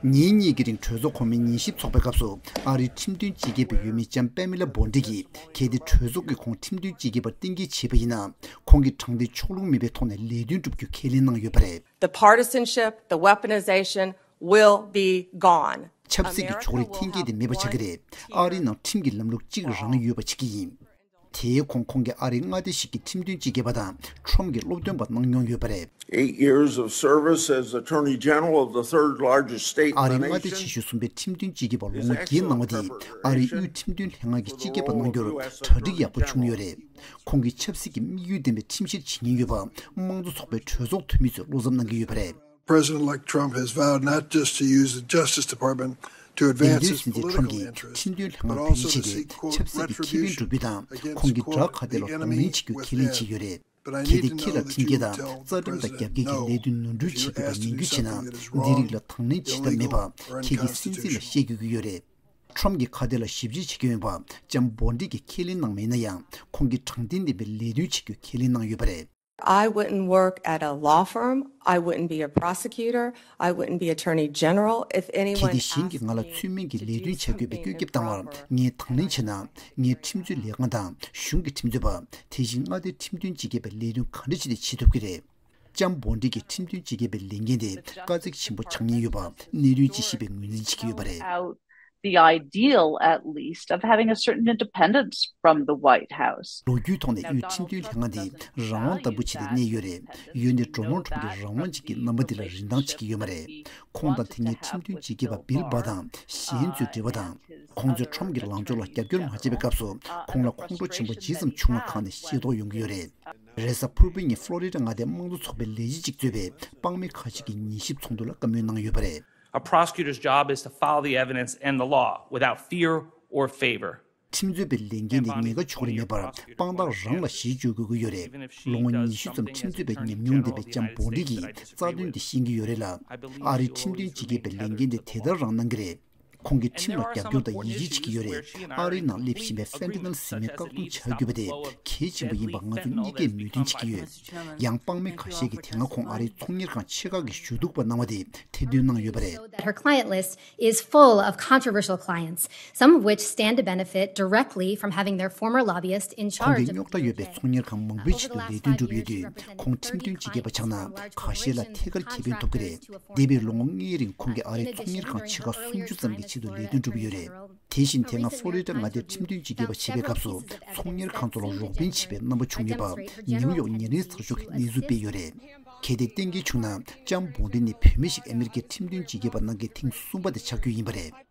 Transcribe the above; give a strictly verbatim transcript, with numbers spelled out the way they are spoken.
ཉིན་གཉིས་ཀྱི་རིང་གྲོས་ཚོགས་གོང་མའི་ཉན་ཞིབ་ཚོགས་པའི་སྐབས་སུ། ཨ་རིའི་ཁྲིམས་མཐུན་སྤྱི་ཁྱབ་པ་འོས་མི་ལྕམ་པེ་མི་ལ་བྷོན་ཌི་གིས། གལ་ཏེ་གྲོས་ཚོགས་ཀྱིས་ཁོང་ཁྲིམས་མཐུན་སྤྱི་ཁྱབ་པར་གཏན་འཁེལ་བྱས་པ་ཡིན་ན། ཁོང་གི་དྲང་བདེན་ཕྱོགས་ལྷུང་མེད་པའི་ཐོག་ནས་ལས་དོན་སྒྲུབ་རྒྱུ་ཁས་ལེན་གནང་ཡོད་པ་རེད། The partisanship, the weaponization will be gone. ཆབ་སྲིད་ཀྱི་ཕྱོགས་རིས་འཐེན་འཁྱེར་དེ་མེད་པ་ཆགས་ཀྱི་རེད། ཨ་རིའི་ནང་ཁྲིམས་ཀྱི་ལམ་ལུགས་གཅིག་རང་ཡོད་པ་བྱེད་ཀྱི་ཡིན། དེའི་གོང་ཁོང་གིས་ཨ་རིའི་མངའ་སྡེ་ཞིག་གི་ཁྲིམས་དོན་སྤྱི་ཁྱབ་པ་དང་ཁྲོམ་གྱི་སློབ་སྟོན་པ་གནང་མྱོང་ཡོད་པ་རེད། Eight years of service as Attorney General of the third largest state in the nation. ཨ་རིའི་མངའ་སྡེ་ཆེ་ཤོས་གསུམ་པའི་ཁྲིམས་དོན་སྤྱི་ཁྱབ་པ་ལོ་ངོ་བརྒྱད་གནང་བ་དེས། ཨ་རིའི་དབུས་ཁྲིམས་དོན་ལྷན་ཁང་གི་སྤྱི་ཁྱབ་པ་གནང་རྒྱུར་གྲ་སྒྲིག་ཡག་པོ་བྱུང་ཡོད་རེད། ཁོང་གིས་ཆབ་སྲིད་ཀྱི་དམིགས་ཡུལ་ལྡན་པའི་ཁྲིམས་བཤེར་བྱེད་ཉེན་ཡོད་པ། དམངས་གཙོ་ཚོགས་པའི་གྲོས་ཚོགས་འཐུས་མི་ཚོས་བློ་འཚབ་གནང་གི་ཡོད་པ་རེད། President-elect Trump has vowed not just to use the Justice Department to advance its political interests, but also to seek court retribution against, quote, the enemy with him. But I need to know that you don't tell President-elect Trump that he is not going to do something that is in his best interest. འདི་རིགས་ལ་དང་ལེན་བྱེད་ཐབས་མེད་པ་ཁྱེད་ཀྱིས་སྲིད་འཛིན་ལ་བཤད་དགོས་ཀྱི་ཡོད་རེད། ཁྲོམ་གྱི་ཁ་གཏད་ལ་ཞིབ་དཔྱད་བྱེད་ཀྱི་ཡོད་པ་ལྕམ་བྷོན་ཌི་གིས་ཁས་ལེན་གནང་མེད་ན་ཡང་། ཁོང་གིས་དྲང་བདེན་ལྡན་པའི་ལས་དོན་བྱེད་རྒྱུ་ཁས་ལེན་གནང་ཡོད་པ་རེད། I wouldn't work at a law firm. I wouldn't be a prosecutor. I wouldn't be attorney general if anyone asked me to do something in the court. གལ་ཏེ་གཞན་གྱིས་ང་ལ་ཚུལ་མིན་གྱི་ལས་དོན་བྱ་དགོས་པའི་བཀོད་ཁྱབ་བཏང་བར་ངས་དང་ལེན་བྱས་ན། ངས་ཁྲིམས་རྩོད་ལས་ཁང་དང་གཞུང་གི་ཁྲིམས་རྩོད་པ། དེ་བཞིན་མངའ་སྡེའི་ཁྲིམས་དོན་སྤྱི་ཁྱབ་པའི་ལས་དོན་ག་འདྲ་བྱས་ཏེ་བྱེད་ཐུབ་ཀྱི་རེད། ལྕམ་བྷོན་ཌི་གིས་ཁྲིམས་དོན་སྤྱི་ཁྱབ་པའི་ལས་འགན་དེ་དཀའ་ཚེགས་ཆེན་པོ་ཆགས་ཉེན་ཡོད་པ་གནད་དོན་ཅིག་ཞེས་པའི་ངོས་འཛིན་བྱེད་ཀྱི་ཡོད་པ་རེད། Out the ideal, at least, of having a certain independence from the White House. ལོ་རྒྱུས་ཐོག་ནས་དབུས་ཁྲིམས་དོན་ལྷན་ཁང་འདི་རང་དབང་ལྟ་བུ་ཆེད་དུ་གནས་ཡོད་རེད། འོན་ཏེ་ཌོ་ནལ་ཁྲོམ་གྱིས་རང་དབང་ཅིག་གི་རྣམ་པ་འདི་ལ་རིན་ཐང་བྱེད་ཀྱི་ཡོད་མ་རེད། ཁོང་དང་དེ་སྔའི་ཁྲིམས་དོན་སྤྱི་ཁྱབ་པ་བིལ་བྷར་དང་གཞན་ཚོའི་འབྲེལ་བ་དང་། ཁོང་ཚོས་ཁྲོམ་གྱི་ལངས་ཕྱོགས་ལ་རྒྱབ་སྐྱོར་མ་བྱས་པའི་སྐབས་སུ་ཁོང་ལ་ཁོང་ཁྲོ་ཆེན་པོ་ཇི་ཙམ་བྱུང་བ་ཁག་ནས་ཤེས་རྟོགས་ཡོང་གི་ཡོད་རེད། རེས་གཟའ་ཕུར་བུའི་ཉིན་ཕློ་རི་ཌ་མངའ་སྡེའི་དམངས་གཙོ་ཚོགས་པའི་ལས་བྱེད་ཅིག་གཙོས་པའི་དཔང་མི་ཁ་ཤས་ཀྱིས་ཉན་ཞིབ་ཚོགས་འདུ་ལ་བཀའ་མོལ་གནང་ཡོད་པ་རེད། A prosecutor's job is to follow the evidence and the law without fear or favor. ཁྲིམས་རྩོད་པའི་ལས་འགན་དེ་ཉེན་ཁ་ཕྱོགས་རིས་མེད་པར་དཔང་རྟགས་རང་ལ་གཞི་བཅོལ་དགོས་ཀྱི་ཡོད་རེད། ལོ་ངོ་ཉི་ཤུ་ཙམ་ཁྲིམས་རྩོད་པའི་ཉམས་མྱོང་ལྡན་པའི་ལྕམ་བྷོན་ཌི་གིས་རྩ་དོན་དེ་ཤེས་ཀྱི་ཡོད་རེད་ལ། ཨ་རིའི་ཁྲིམས་དོན་སྤྱི་ཁྱབ་པའི་ལས་འགན་དེ་དེ་ལྟར་རང་གནང་གི་རེད། ཁོང་གིས་ཁྲིམས་ལ་རྒྱབ་སྐྱོར་དང་ཡིད་ཆེས་བྱེད་ཀྱི་ཡོད་རེད། ཨ་རིའི་ནང་སླེབས་བཞིན་པའི་ཕེན་ཊ་ནལ་ཟེར་མིའི་བཀག་སྡོམ་བྱ་དགོས་པ་དེ་གལ་ཆེན་པོ་ཡིན་པ་ང་ཚོ་གཉིས་ཀས་མོས་མཐུན་བྱེད་ཀྱི་ཡོད། ཡང་དཔང་མི་ཁ་ཤས་ཀྱིས་དེ་སྔ་ཁོང་ཨ་རིའི་ཚོང་གཉེར་ཁང་ཆེ་ཁག་གི་ཞུ་གཏུག་པ་གནང་བ་དེ་ཐེར་འདོན་གནང་ཡོད་པ་རེད། That her client list is full of controversial clients, some of which stand to benefit directly from having their former lobbyist in charge of the D O J. ཁོང་གི་རྙོག་དྲ་ཡོད་པའི་ཚོང་གཉེར་ཁང་མང་པོའི་ཆེད་དུ་ལས་དོན་བསྒྲུབས་ཡོད་དུས། ཁོང་ཁྲིམས་དོན་སྤྱི་ཁྱབ་པ་ཆགས་ན་ཁ་ཤས་ལ་ཐད་ཀར་ཁེ་ཕན་ཐོབ་ཀྱི་རེད། འདས་པའི་ལོ་ངོ་ལྔའི་རིང་ཁོང་གིས་ཨ་རིའི་ཚོང་གཉེར་ཁང་ཆེ་ཁག་སུམ་ཅུ་ཙམ་གྱི་ཆེད་དུ་ལས་དོན་བསྒྲུབས་ཡོད་རེད། དེ་བཞིན་དེ་སྔ་ཕློ་རི་ཌ་མངའ་སྡེའི་ཁྲིམས་དོན་སྤྱི་ཁྱབ་པ་བྱེད་པའི་སྐབས་སུ་ཚོང་གཉེར་ཁང་ཚོ་ལ་རོགས་ཕན་བྱེད་པའི་རྣམ་པ་བྱུང་ཡོད་པ་ནིའུ་ཡོག་ཉིན་རེའི་ཚགས་ཤོག་གིས་གནས་ཚུལ་སྤེལ་ཡོད་རེད། གལ་ཏེ་གཏན་འཁེལ་བྱུང་ན་ལྕམ་བྷོན་ཌི་ནི་བུད་མེད་ཞིག་ཨ་མེ་རི་ཁའི་ཁྲིམས་དོན་སྤྱི་ཁྱབ་པ་ནང་གི་ཐེངས་གསུམ་པ་དེ་ཆགས་རྒྱུ་ཡིན་པ་རེད།